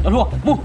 Cov hluas, mus.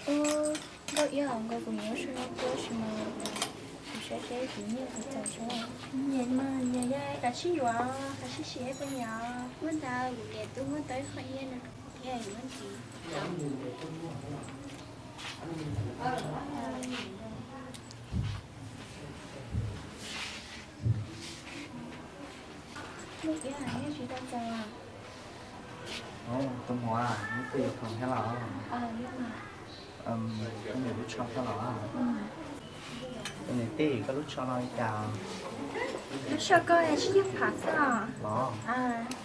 Ub, Nkauj Iab, nkaus kuv yuav sab no tuaj sis mas kuv saib seb kuv nyiaj puas txaus sab. Nyiam mas nyiam, yog kav tsij yuav, kav tsij siv ib puas nyiam. Muaj ntawd kuv niam twb muab tau ib qho nyiaj no thiab yuav ntxiv. Nkauj Iab, nyiaj tsis tau txaus. Tus muam, neb twb yuav khoom thiab los? Koj niam lub tsho thiab los? Koj niam tij, koj lub tsho no li cas? Lub tsho koj tsis yog phav xwb los?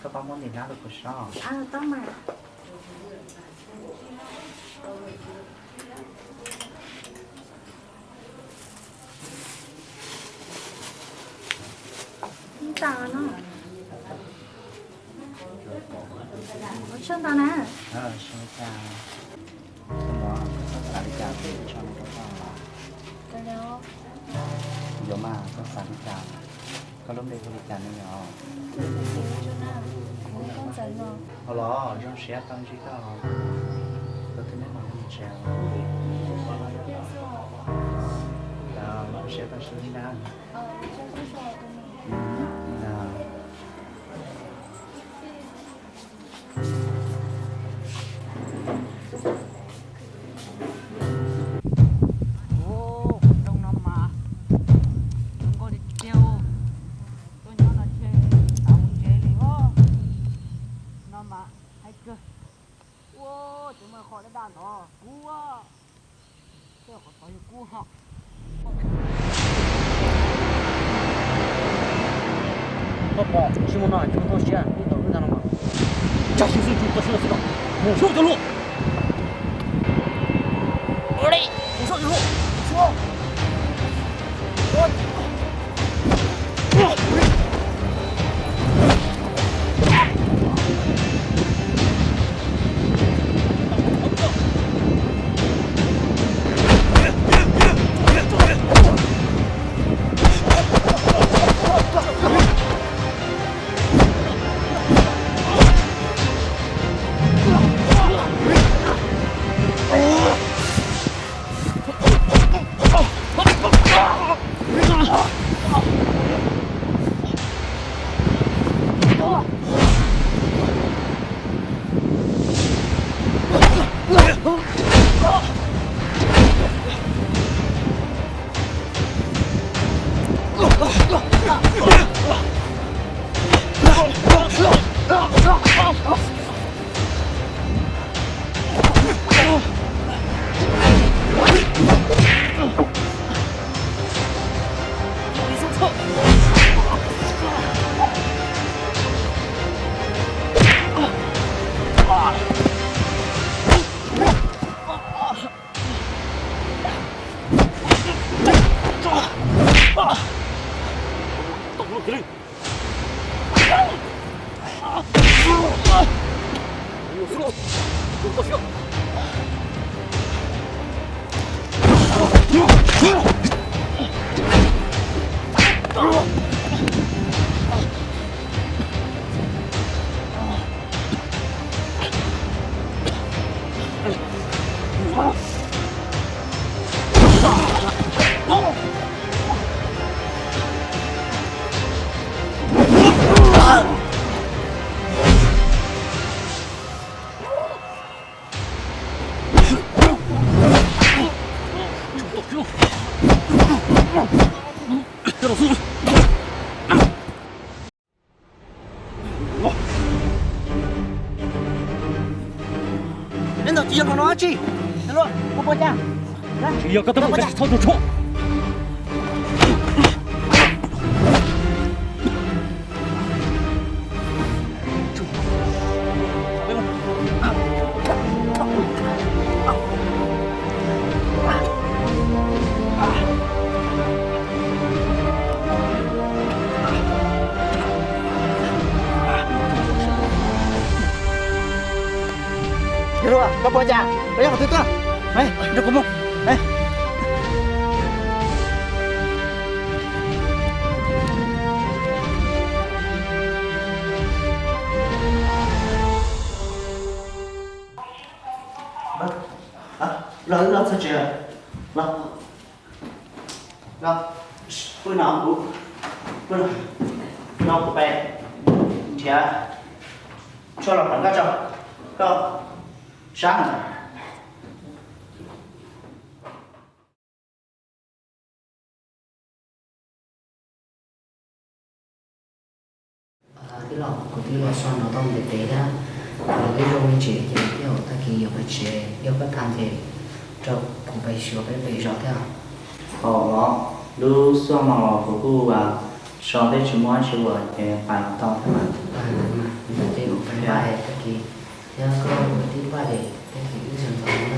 Koj pab muab ntim nab rau kuv saib. Ntau no. Ua tsaug ntau na. Koj xav li cas, koj tso rau koj. Yuav mas, koj xav li cas? Koj lub npe hu li cas ne yom? Ho los zoo siab tau ntsib koj. Tus thib nej mam li tsev. Zoo siab tau sib ntsib na. Ua, qhov rooj no mas zoo nkauj tiag tiag. Tuaj nyob no ces xav mus tsev li os. No mas haib kawg. Ua, ces muaj qhov daj daj ntawd kub. Tej qhov tod yog kub ho. Koj pom tsis muaj no ces mus toj siab ib tau lub ntag no mas. Tsa siab xwb, tsis toj siab xwb no. Mus sub cov luag. Ua li, mus sub cov luag. Mus sub. Neb ntawd tsis yog hluas nkauj dab tsi. Tsis yog koj twb mus tsis txhob tuaj tshuam. Koj puas cas? Koj nyob qhov twg tuaj? Nrog kuv mus. Los, los txog tsev. Los, los, pw no kuv, pw no, pw no kuv pais nrhiav tshuaj los pleev koj tso, koj sab no. Tij laug, kuv twb los so no tau ntev ntev thiab, los twb zoo me ntsis ces thiaj tag kis yuav pais tsev, yog koj tham ces rau kuv pais xyuas peb pem zos thiab. Os, lub xyoo no los kuv kuj so tej tsis muaj dab tsi ua ces pais los tau thiab mas. Ces kuv pais npaj tag kis thiab koj ua tib npaj ces tag kis wb sawv ntxov na.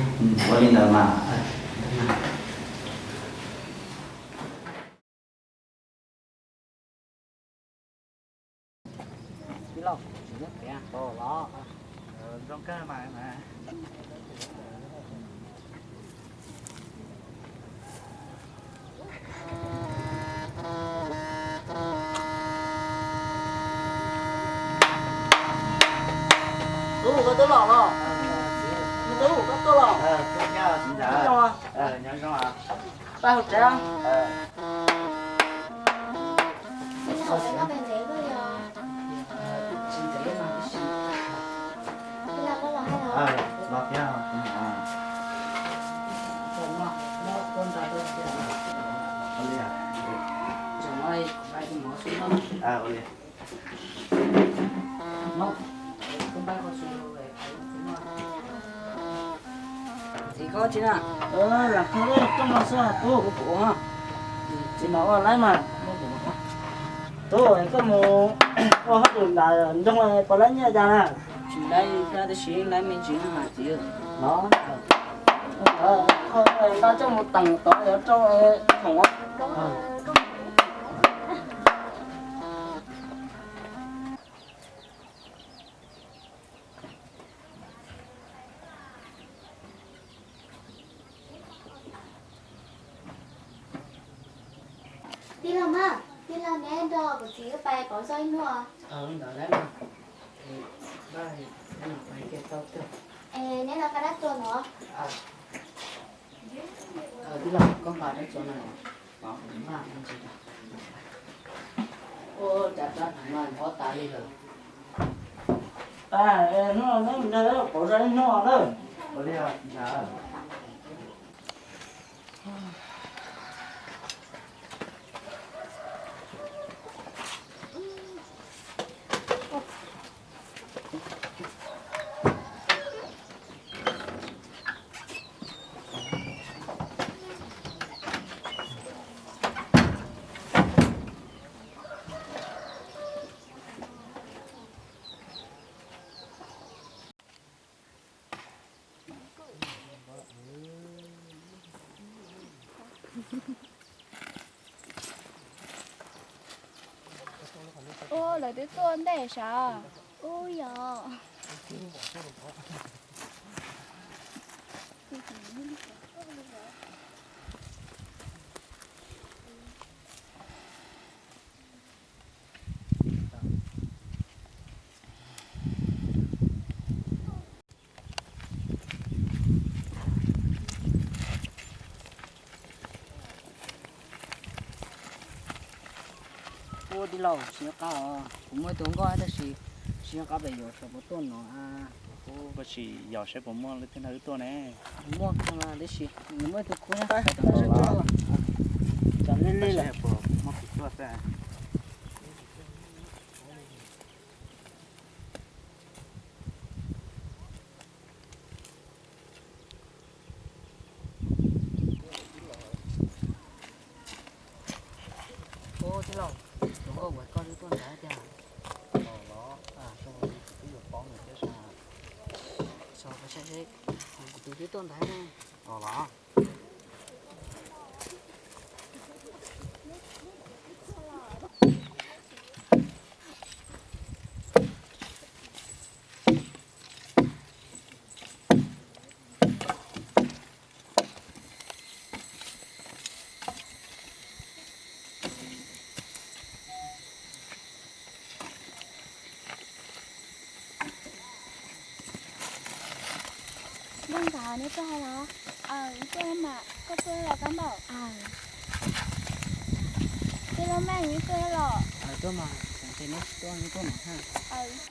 Ua li ntawd mas. Tij laug, tsis nyob pem los? Zoo kawg mas. Tub, koj twb los los? Tub, koj tuaj los? Nyob zoo. Pab hauv tsev. Los thiab. Txiv, koj tsis na? Lam kho koj no xwb tub. Txiv mas ua laib mas. Tub, koj mus ua hauj lwm nram nroog puas laib nyiaj cas na? Tsis laib, tab sis laib me ntsis hais txiv. Los, koj coj mus teem tod yuav rau khoom. Tij laug mas, tij laug neb nrog kuv txiv wb pais pauv zoj ib hnub. Ntawd lawm. Neb los qab dab txuas no. Tij laug, koj nqa dab txuas no. Ua cas rab hneev no nphob tas li lawm. Hnub no neb mus nrog pauv zoj ib hnub na. Ua li ntawd. Ua, lawv twb tuaj ntej sav. Ub yog. Ua tij laug, tsis nco qab os, kuv muaj ib tug nkauj tab sis tsis nco qab pem yuav saib puas tuaj no. Koj sim yos saib puas muaj leej twg nrog wb tuaj ne. Muaj tab sis nws muaj ib tug khub. Cov li li lawm. Muaj kuv tuaj xwb. Kuv tus twb tuaj ntag. Os los. Nkauj Ntxawm, neb tuaj los? Aws, wb tuaj mas, koj tuaj los kab npaum? Aws. Tij laug Meej, neb tuaj los? Aws, tuaj mas, ces neb tsis tuaj, neb tuaj mas haj. Aws.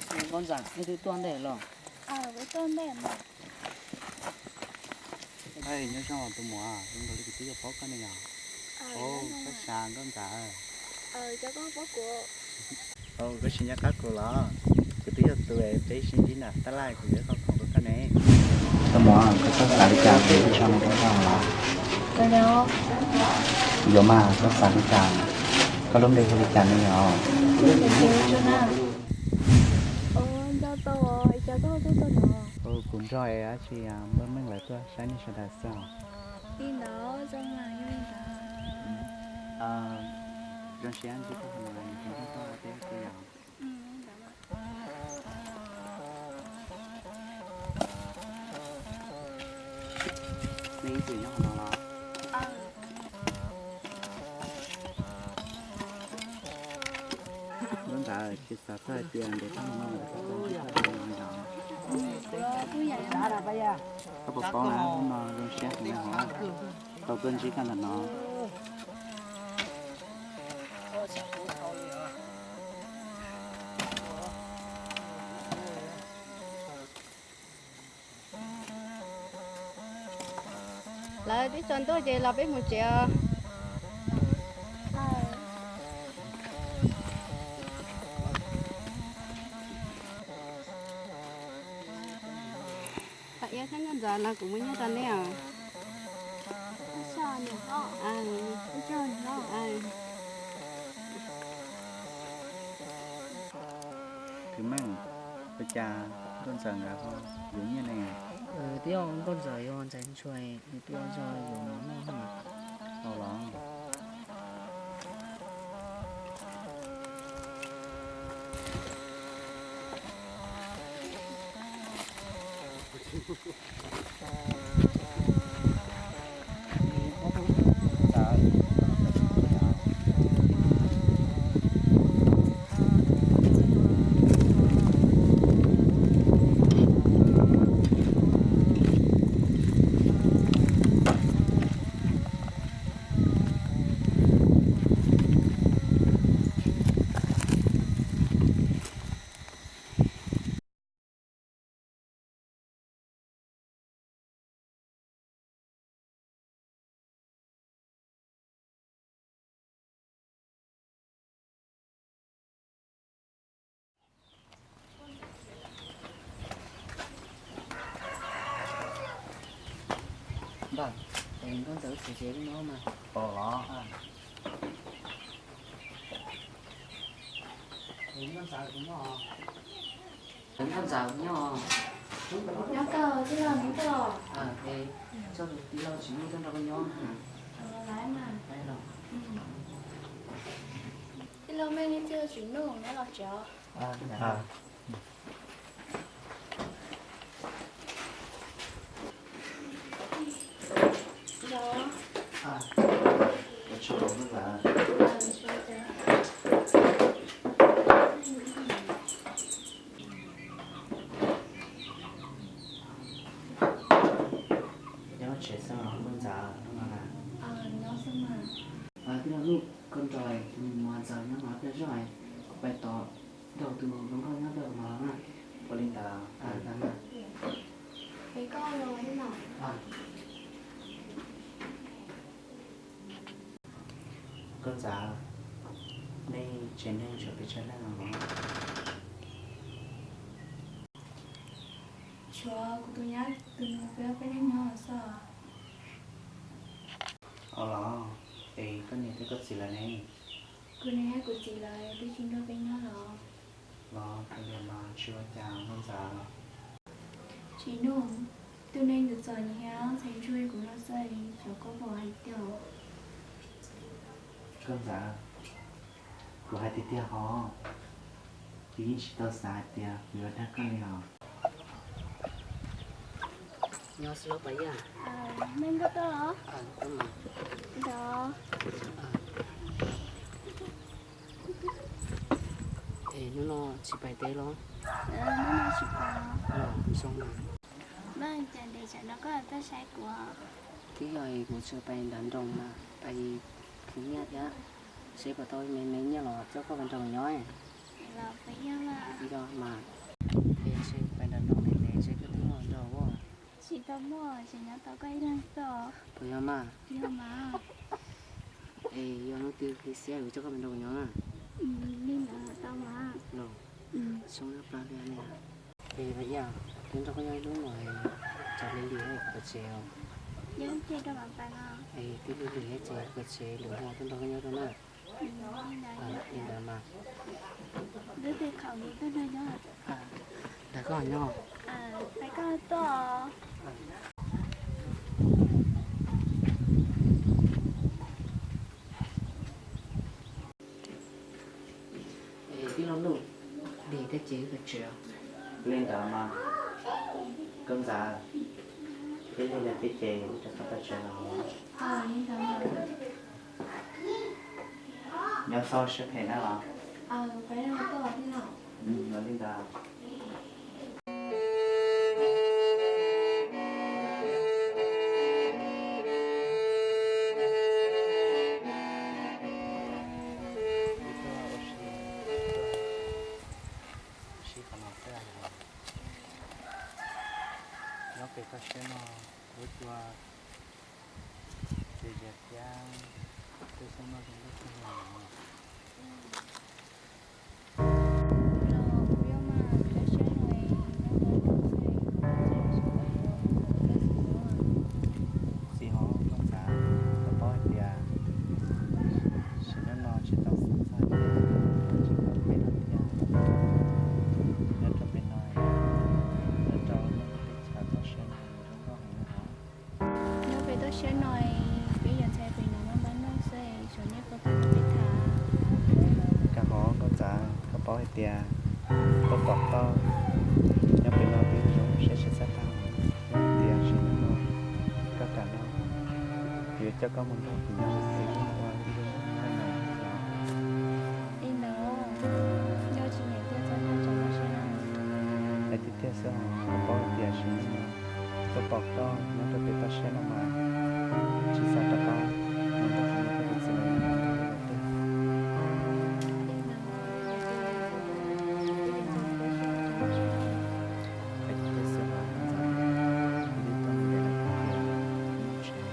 Nkauj Ntxawm, neb twb tuaj ntej los? Aws, wb tuaj ntej mas. Nyob zoo tus muam, zoo nkaus li kuv twb yuav paub koj ne yom. Koj xav Nkauj Ntxawm. Koj tsis nco qab kuv los? Kuv twb yog tus peb sib ntsib nram tab laj, kuv yuav tau khoom rau koj ne. Tus muam, koj txhob xav li cas, kuv twb tsis ua koj los. Yuav mas, koj xav li cas? Koj lub npe hu li cas ne yom? Kuv nrog es dab tsi npawg Meej lawv tuaj saib nej sawv daws xwb os. Zoo siab ntsib koj, kuv nrog koj teb koj yom. Nej ib txwm nyob qhov no los? Nkauj Ntxawm, tsis xav txog hais tias ntev tag no los koj puas paub na, hnub no zoo siab heev na hov, tau tuaj ntsib koj ntawm no. Lawv twb tsaus ntuj ces los peb mus tsev os. Pab Iab thiab Nkauj Ntxawm, los kuv mus nyob rau neb os. Kwv Meej, ua cas Nkauj Ntxawm nkawd ho yuav nyiaj ne? Twb yog Nkauj Ntxawm yuav ntxhais ntsuag, nws tuaj zog yuav mov noj no. Au los. Npawg, es Nkauj Ntxawm tsev tsev li no mas. Pom los? Es Nkauj Ntxawm kuv nyob. Nkauj Ntxawm nyob. Nyob kawg, tij laug nyob kawg. Es txog tus tij laug Tsim Nuj tuaj nrog koj nyob. Tij laug Meej, tij laug Tsim Nuj nyob los tsev. Nyob tsev xwb los Nkauj Ntxawm, hnub no na? Tij laug Nuj, koj nrog tus muam Ntxawm nyob no peb zog, kuv pais tos nrog tus hluas nkauj nyob ntawm no na. Ua li ntawd. Ntawd na. Peb koj los li no. Nkauj Ntxawm, nej tsev neeg tshuav pes tsawg leej os? Tshuav kuv tus nyab tus nus peb ob peb leeg nyob xwb. Au los, es koj niam thiab koj txiv lawv ne? Kuv niam thiab kuv txiv lawv twb tsis nrog peb nyob los. Los, kav liam mas, tsis ua cas Nkauj Ntxawm. Tsis nug, tus neeg ntawd txom nyem ntxhais ntsuag kuv no xwb, xyov koj puas hais tiag. Koj ntxawm, kuv hais tiag tiag hos, kuv yeej tsis tau xav hais tias kuv yuav dag koj li os. Nyob xwb los Pas Yaj. Meej, koj tuaj los? Ntawd. Es hnub no tsis pais teb los? Hnub no tsis pais. Los zoo mas. Meej, cas ntev tsam no koj tuaj saib kuv? Twb yog kuv tsis pais nram nroog mas pais khwv nyiaj thiab, seb puas tau me me nyiaj los coj koj pais nrog kuv nyob. Los puas yog mas? Yog mas. Es seb pais nram nroog ntev ntev seb koj twb muaj nrog as? Tsis tau muaj, tseem nyob tau koj ib leeg xwb. Puas yog mas? Yog mas. Es yog hnub twg xiab kuv coj koj pais nrog kuv nyob na. Li ntawd tau mas. Los, zoo na plag li ne. Es Pas Yaj, twb nrog koj nyob ib lub no, tsam li lim kuv pais tsev os. Es twb li lim ces kuv pais tsev, lwm hmo tuaj nrog koj nyob dua na. Li ntawd mas. Lub twg khaum li tuaj nrog nyob. Dag koj nyob. Pais koj tuaj. Es tij laug Nuj, lig thiab ces wb pais tsev. Li ntawd mas, koj ntxawm, twb lig lawm thiab ces wb rov qab pais tsev los. Nyob txhob siab phem na los. Ua li ntawd. Sib qhov no xwb, nyob pem toj siab no kuv cua txias zias thiab, twb xyoob noj zoo nkauj kawg li. Txiv hov, koj ntxawm, koj paub hais tias sim neej no tsis tau xav txog tsis tau peb no thiab. Nyob rau pem no, nyob rau peb chaw toj siab no zoo nkauj heev li hov. Nyob pem toj siab no, peb yog ntxhais pem no mas npaj noj xwb, xyov nej puas tau nrog peb tham. Koj hov, koj ntxawm, koj paub hais tias koj pom tau nyob pem no twb zoo siab tsis txawj tag, yog tias sim neej no koj kam no, kuv yuav coj koj mus nrog kuv nyob es koj mus ua ib lub neej no. Li ntawd, yog tsis nyiam tiag txhob tag tsav toj siab na. Hais tiag tiag xwb os, koj paub hais tias sim neej no tuaj pom koj nyob rau pem toj siab no mas tsis xav rov qab mus nrog kuv nyob thiab kuv txiv lawv nyob no lawm tiag. Hais tiag tiag xwb os, koj ntxawm, kuv twb tuaj ntev lawm tiag, kuv mus tsev.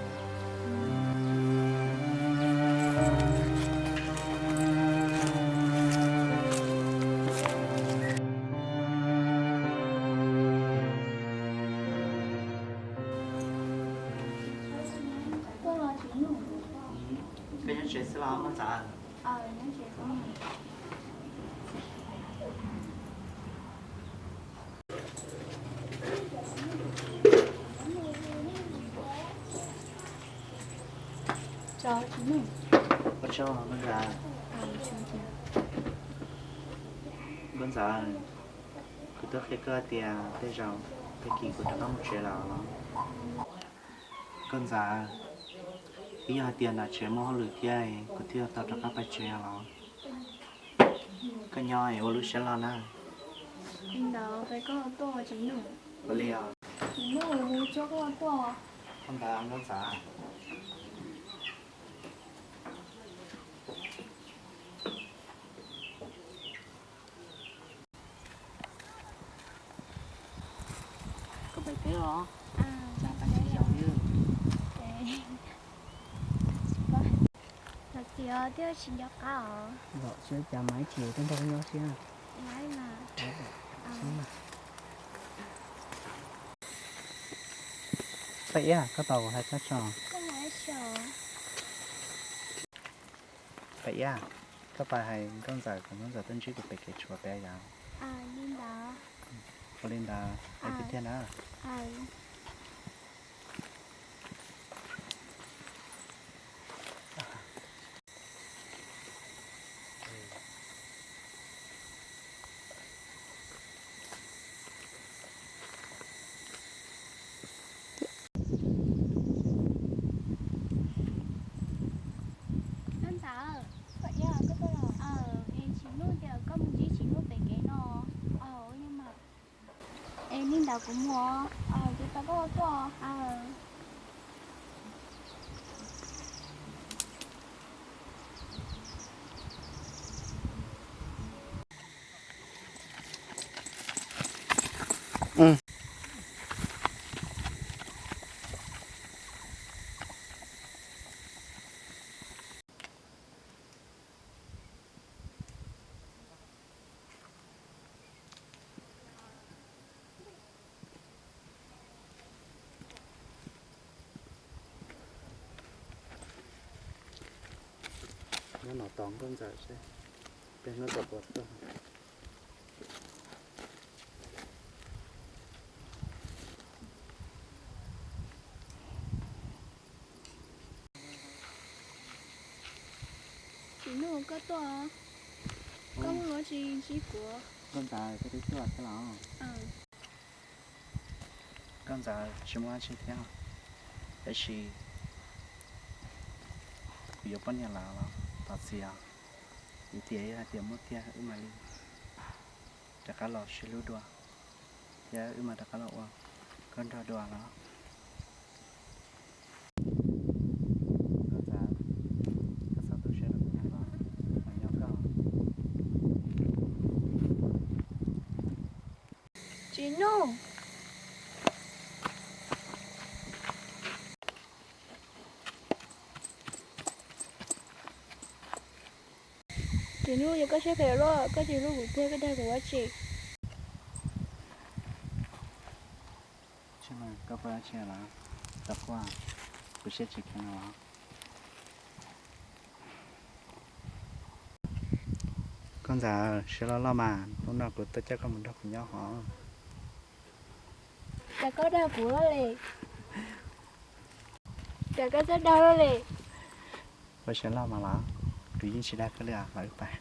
Koj nyob tsev xwb los koj ntxawm? Ua tsaug koj ntxawm. Koj ntxawm, kuv twb qhia koj tias tej zaum tag kis kuv rov qab mus tsev lawm los. Koj ntxawm, twb yog hais tias nram tsev muaj hauj lwm thiab kuv thiaj tau rov qab pais tsev los. Koj nyob es ua lub siab loj na. Li ntawd peb koj tuaj tsis nug. Ua li os. Nug, tso koj tuaj. Koj ntxawm, koj ntxawm. Koj pais teb los? Cas pais tsis yaus li. Los txiv, twb tsis nco qab os. Los tsis ua cas mas ib chim tuaj nrog koj nyob siab. Paj Iab, koj tau kuv hais koj tso. Paj Iab, koj pais hais nkauj ntxawm kom nkauj ntxawm tuaj ntsib kuv pem kev tshuav peb yom. Li ntawd. Ua li ntawd, ua tiag tiag na. Koj ntxawm, koj iab koj tuaj los? Aw, es Tsis Nuj tias koj mus ntsib Tsis Nuj pem kev no. Aw, ua li mas. Es li ntawd kuv mus. Aw, ces tau koj tuaj. Aw. Nyob no tos nkauj ntxawm seb peb hnub tom puas tuaj. Tsis Nuj, koj tuaj, koj muaj lus tsis ntsib kuv? Nkauj ntxawm, koj twb tuaj thiab los? Nkauj ntxawm, tsis muaj dab tsi thiab, tab sis kuv yuav poj niam lawm los thov txim os. Vim tias yog hais tias muaj tiag wb mam li rov qab los sib hlub dua, thiab wb mam rov qab los ua nkauj nraug dua los. Nkauj ntxawm, koj txhob tu siab rau kuv, kuv nyob koj. Tsis Nuj. Tsis Nuj, yog koj siab phem luaj, koj tsis hlub kuv tiag, koj dag kuv ua tsi? Tsis mas koj quaj dab tsi lawm? Tau quaj, kuv siab tsis kheev los? Nkauj ntxawm, siab loj loj mas, hnub no kuv tuaj coj koj mus nrog kuv nyob hov. Cas koj dag kuv luaj li? Cas koj txawj dag luaj li? Ua siab loj mas los, kuv yeej tsis dag koj li os, los wb pais.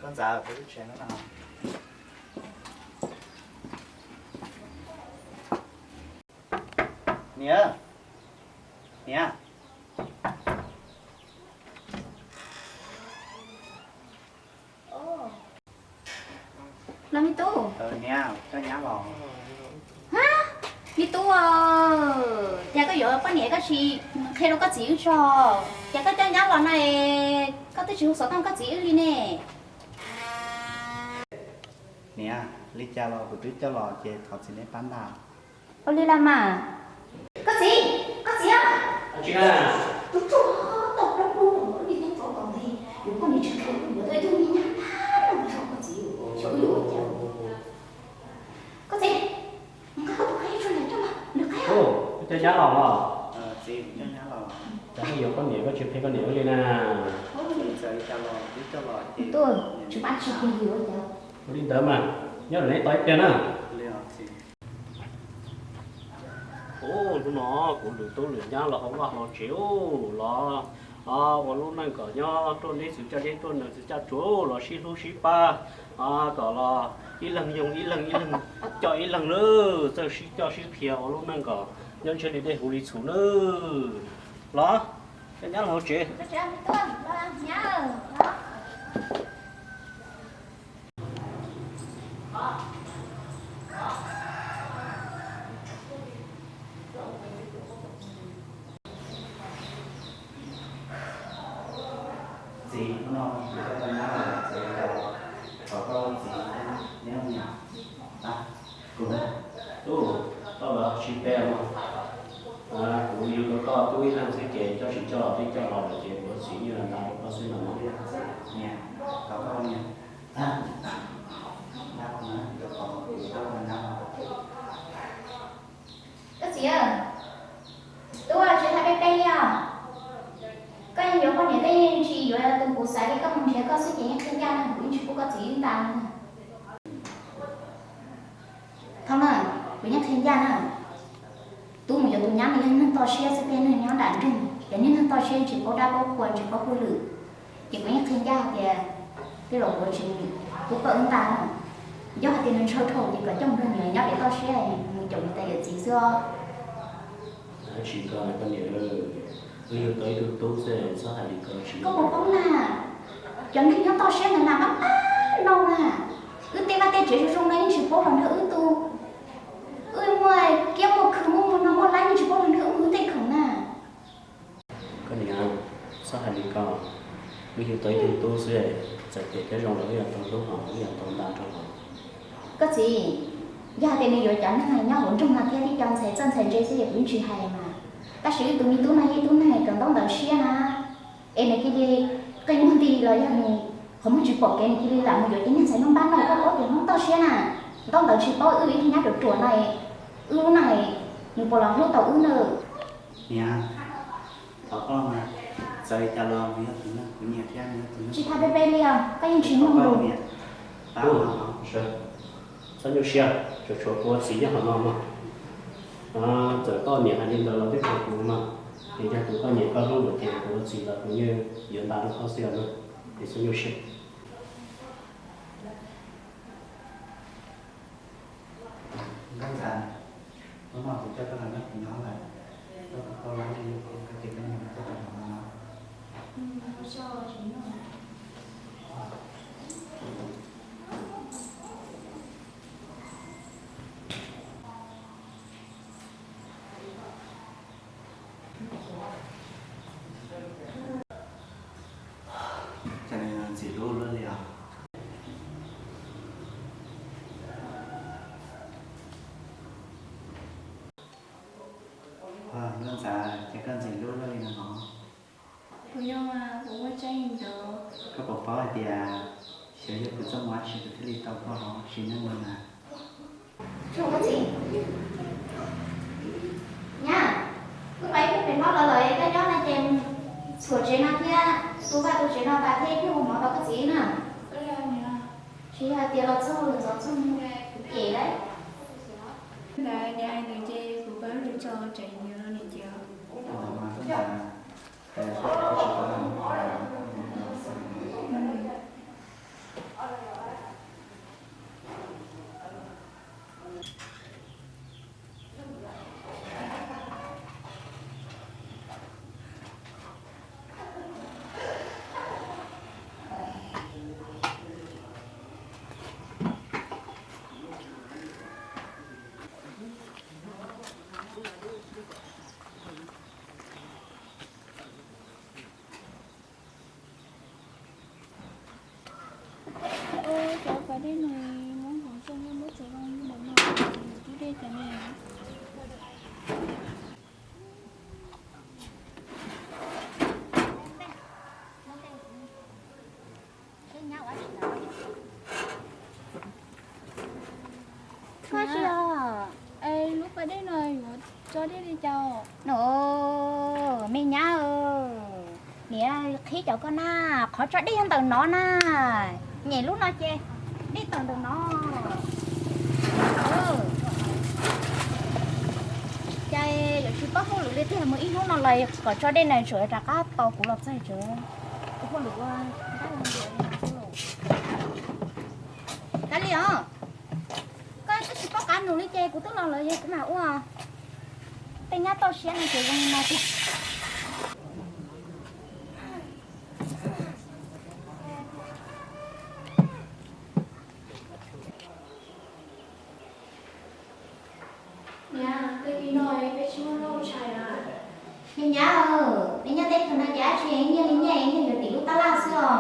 Nkauj ntxawm, peb lub tsev no na. Niam, niam. Los me tub. Niam, coj nyab los. Ha, me tub, cas koj yuav poj niam koj tsis qhia rau koj txiv wb tso? Cas koj coj nyab los no es koj twb tsis hu xov tooj koj txiv wb li ne? Niam, li cas los kuv twb coj los ces thov txiv nej pab ntag. Ua li los mas. Koj txiv, koj txiv os. Tus tsov tom plaub hnub no ua li tub tsov tom ntej, yuav poj niam tsis qhia yuav tau ib tug me nyab tag nrho koj txiv, xyov wb yuav ua cas. Koj txiv, nqa koj tus qaib tso, nws coj mas, nws qaib. Coj nyab los los? Txiv, coj nyab los. Cas koj yuav poj niam koj tsis qhia koj niam wb li na? Tuaj, tsis pab tsis qhia li ua cas. Ua li ntawd mas, nyob rau neb tos ib pliag na. Ub, hnub no kuv lwm tub lwm nyab los hauv vaj hauv tsev ub los, ua lub neej kom nyob ruaj neb txwv coj deb tuaj nws txwv coj tsuav los sib hlub sib pab, kom los ib leeg yoog ib leeg, ib leeg coj ib leeg lawm, txawj sib coj sib qhia ua lub neej kom nyob ntshe li dej huv li txhuv nawb. Los, coj nyab los hauv tsev. Txiv, hnub no kuv coj koj nyob los txawv li cas los thov koj txiv thiab neb niam. Kuv, tub, koj los tsis pe los, kuv yug rau koj tub ib leeg xwb ces coj tsis coj los peb coj los lawm ces kuv ua txiv yeej los nta rau koj xwb los mas. Niam, thov koj niam. Koj txiv, tub tsis hais peb peb li os. Koj yeej yuav poj niam, koj yeej tsis yuav tus kuv xav li, koj mus nrhiav koj xwb ces yeej qhia ncaj na, kuv yeej tsis pub koj txiv li ntag. Thaum na, kuv yeej qhia ncaj na. Tub mus yuav tus nyab no yog neeg toj siab xwb, tej neeg nyob nram nroog, cov niag neeg toj siab tsis paub dab paub qhua, tsis paub hauj lwm. Ces kuv yeej qhia ncaj hais tias tej zaum kuv tsis pub koj wb nta no. Yog hais tias nws ntshaw dhau ces kom coj mus nrog niam nyob pem toj siab mus caum niam tais yawm txiv xwb os. Tsis koj niam, wb yug tau ib tug tub xwb txhob hais li ko tsis. Koj puas paub na, cov neeg nyob toj siab ntawd mas pab pab no na. Wb tej vaj tej tsev zoo zoo no yeej tsis paub los nrog wb tu. Wb muaj kiab muaj khw muaj muag no muaj lab yeej tsis paub los nrog wb mus tej khoom na. Koj niam, txhob hais li ko, wb yug tau ib tug tub xwb, txawm tias cov zoo los wb yuav tau hlub hos wb yuav tau nta rau hos. Koj txiv, yog hais tias nws yuav cov neeg nyob hauv nroog no thiab tib co ntxhais txawj ntxhais ntse xwb ces kuv yeej tsis hais mas, tab sis wb tus me tub no yog ib tug neeg kawm ntaub ntawv siab na, es nws cia li qee muag nti los yog nws qhov muag tsis pom kev nws cia li lam mus yuav cov niag ntxhais npab npab no, koj paub tias Hmoob toj siab na, ntaub ntawv tsis paub, wb ib tug nyab ruam ruam no, wb lub neej nws puas los hlub tau wb na. Niam, thov koj mas, txawv li cas los nws yog tus neeg kuv nyiam thiab nws yog tus neeg. Tsis tas peb peb li os, koj yeej tsis mloog lus. Txhob nyuaj siab, tsuas tshuav kuv ua txiv nyob qhov no mog. Txawm koj niam hais li ntawd los twb tshuav kuv mog, es yog tus koj nyiam koj hlub lawm ces kuv ua txiv los kuv yeej yuav nta rau koj xwb os na, es txhob nyuaj siab. Nkauj Ntxawm, hnub no kuv coj koj los nyob kuv nyob lawm, koj puas tau lab li koj ces koj nyob koj tau no. Cas nws ntxim hlub luaj li os? Nkauj Ntxawm, cas koj ntxim hlub luaj li no hov? Kuv yog mas, kuv muaj tseeb ntawd. Koj puas paub hais tias xyov yog kuv txoj mus dab tsi kuv thiaj li tau koj hov, sim neej no na. Nyab, wb pab ib pliag pem hlob los lawm, koj nyob no ces txhuam tsev no thiab tu vaj tu tsev no tas thiab ib pliag ua mov rau koj txiv na. Tsis yog hais tias los txog ntxov txog cem lauj. Ntawd niam hais ntawd ces kuv pab tso tsev niam no niam ces. Cov pas dej no muab hauv tso, muab tso zoo li ntawm no, tub dej cov no. Koj tsis os? Lub pas dej no yuav tso dej li cas? No, me nyab, niam qhib cov koj na, qhov tso dej yog ntawm no na. Nyem lub no ces dej tawm ntawm no. Cas yuav tsis paub hauj lwm li tiag, mus ib hnub no los kom tso dej na, tseem rov qab tos kuv los txog tsev. Kuv hauj lwm ua ntab ua ntiav li no xwb lauj. Kav liam os, koj twb tsis paub qab nus li ces kuv twb los lawm yog kuv mam ua. Tej nyab toj siab no ces zoo li no tiag. Niam, tej tib no peb tsis muaj lub tshais a. Me nyab, peb nyob teb chaws no ces dab tsi nyiaj li nyiaj, nyiaj yuav tim lub tab laj xwb os.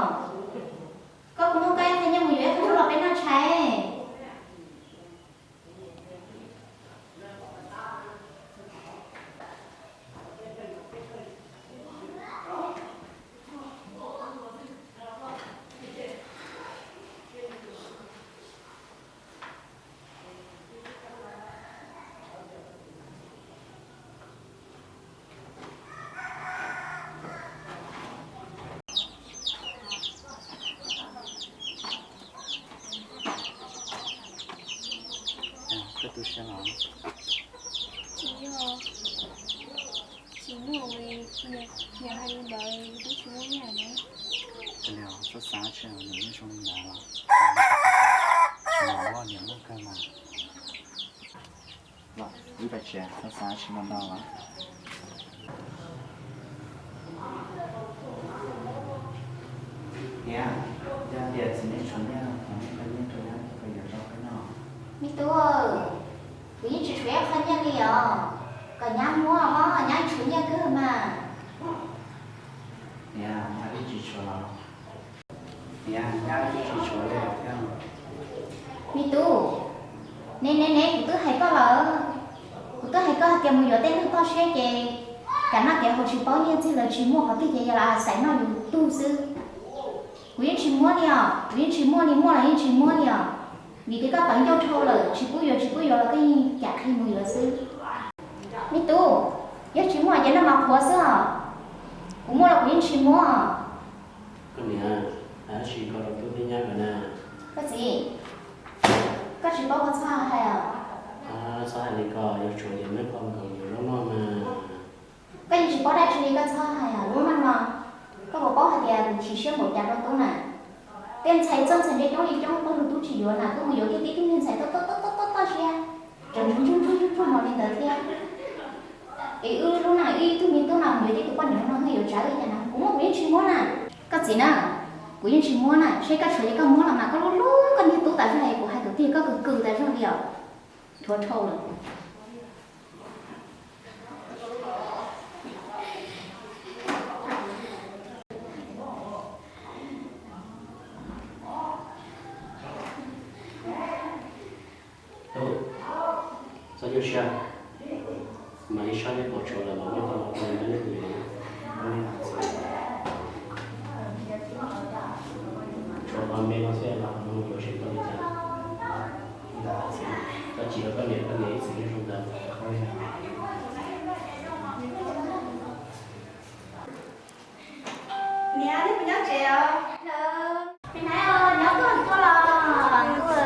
Tsis yog, tsis muaj, niam hais li ntawd twb tsis muaj nyiaj na. Txhob xav tsis, niam yeej zoo li ntawd los, niam muaj kawg mas. Los ib pais tsev, txhob xav tsis ntau ntau los. Niam, yog tias txiv neej tshuav nyiaj, txiv neej qhia nyiaj rau nyab, koj yuav rau koj noj. Me tub, kuv yeej tsis tshuav ib qho nyiaj li os. Kom nyab muab os, nyab tshuav nyiaj kawg mas. Niam, nyab yeej tsis tshuav los. Niam, nyab yeej tsis tshuav li thiab. Me tub, ne ne ne, kuv twb hais koj lawm. Kuv twb hais koj hais tias mus yuav tej neeg toj siab ces kav noj kev haus, tsis paub nyiaj txiag lawv tsis muaj qhov twg ces yog lawv xaiv noj yus tug xwb. Kuv yeej tsis muab li os, kuv yeej tsis muab li, muaj los yeej tsis muab li os. Vim tias koj tawv ncauj dhau lawm, tsis pub yuav tsis pub yuav los koj yeej cam qhia mus yuav xwb. Me tub, yog tsis muaj ces noj mas qhuav xwb os. Kuv muaj los kuv yeej tsis muab. Koj niam, hais dab tsi ko rau tub thiab nyab lawv na? Koj txiv, koj tsis paub koj txhob hais os. Txhob hais li ko, yog tshuav ces muab qhov nkaus yuav lub noj mas. Koj yeej tsis paub dab tsi li koj txhob hais os, lub noj no. Koj puas paub hais tias kuv chim siab npaum cas rau tub na? Tej ntxhais txawj ntxhais ntse coob li coob, pog lug tub tsis yuav na, tub mus yuav kiag tib tug niag ntxhais toj toj toj toj siab, tseem ntsuag ntsuag ntsuag ntsuag ntsuag no li ntawd thiab. Es wb lub neej wb ib tug me tub no mus yuav tib tug poj niam no yuav tsawv li cas na, kuv muab kuv yeej tsis muab na. Koj txiv na, kuv yeej tsis muab na, seb koj tshuav ces koj muab los mas koj lub lub koj niag tub tas zog es kuv hais kwv tij koj kws kws tas zog li os. Dhuav dhau lawm. Tub, txhob nyuaj siab, mam li saib neb pom tshuav lawm mam muab tau los rau neb tus yuav. Tshuav qhov me no xwb los mus yuav seb tau li cas. Koj tsis rau koj niam, koj niam ib txwm yeej zoo ntawd. Niam, nej puas nyob tsev os? Me nai, nyob koj tuaj los. Ntuj,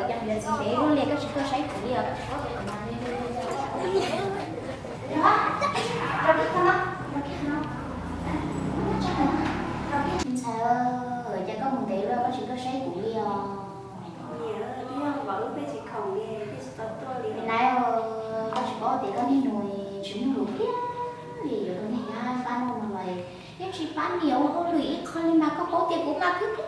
cas yuav txiv ntev luaj li koj tsis tuaj saib kuv li os, koj tsis paub tias kuv mas. Ntxhais, cas koj mus ntev luaj koj tsis tuaj saib kuv li os? Niam, twb yog vauv peb tsis khoom li, peb tsis tau tuaj li. Me nai, koj tsis paub tias koj niag nus tsis muaj lus kiag li, yuav rau niag nyab pab noj no los yeej tsis pab niam ua hauj lwm ib qho li mas koj paub tias kuv mas khwb khwb khwb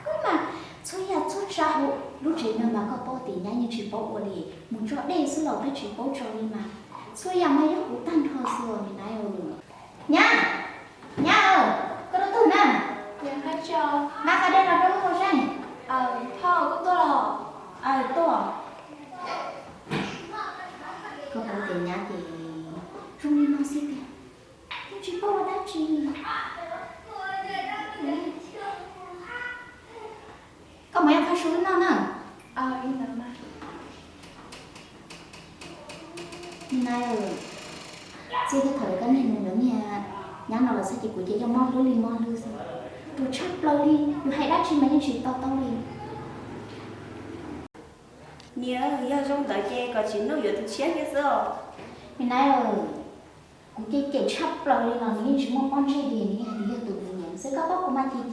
khwb khwb mas txhua yam txhua tsav hauv lub tsev no mas koj paub tias nyab yeej tsis paub ua li, mus tso dej xwb los twb tsis paub tso li mas txhua yam mas yog kuv tag nrho xwb me nai. Nyab, nyab, koj rau tug na. Mab qab dej no rau koj saib. Thoj, koj tuaj los? Tuaj. Koj paub tias nyab ces zoo li no xwb tiag, yeej tsis paub ua dab tsi li. Koj mus ua koj su wb noj na. Me nai, txij thaum koj niag nus yuav niag nyab no los xwb ces kuv ces yog mob hlwb li mob hlwb xwb. Ruam tshaj plaws li, yus hais dab tsi mas yeej tsis to taub li. Niam, yog zoo ntawd ces kom Tsim Nuj yuav tus tshiab thiab xwb os. Me nai, kuv ces cem tshaj plaws li los nws yeej tsis muaj pob ntseg li, nws yeej hais tias yog tus nws nyiam xwb, koj paub kuv mas ces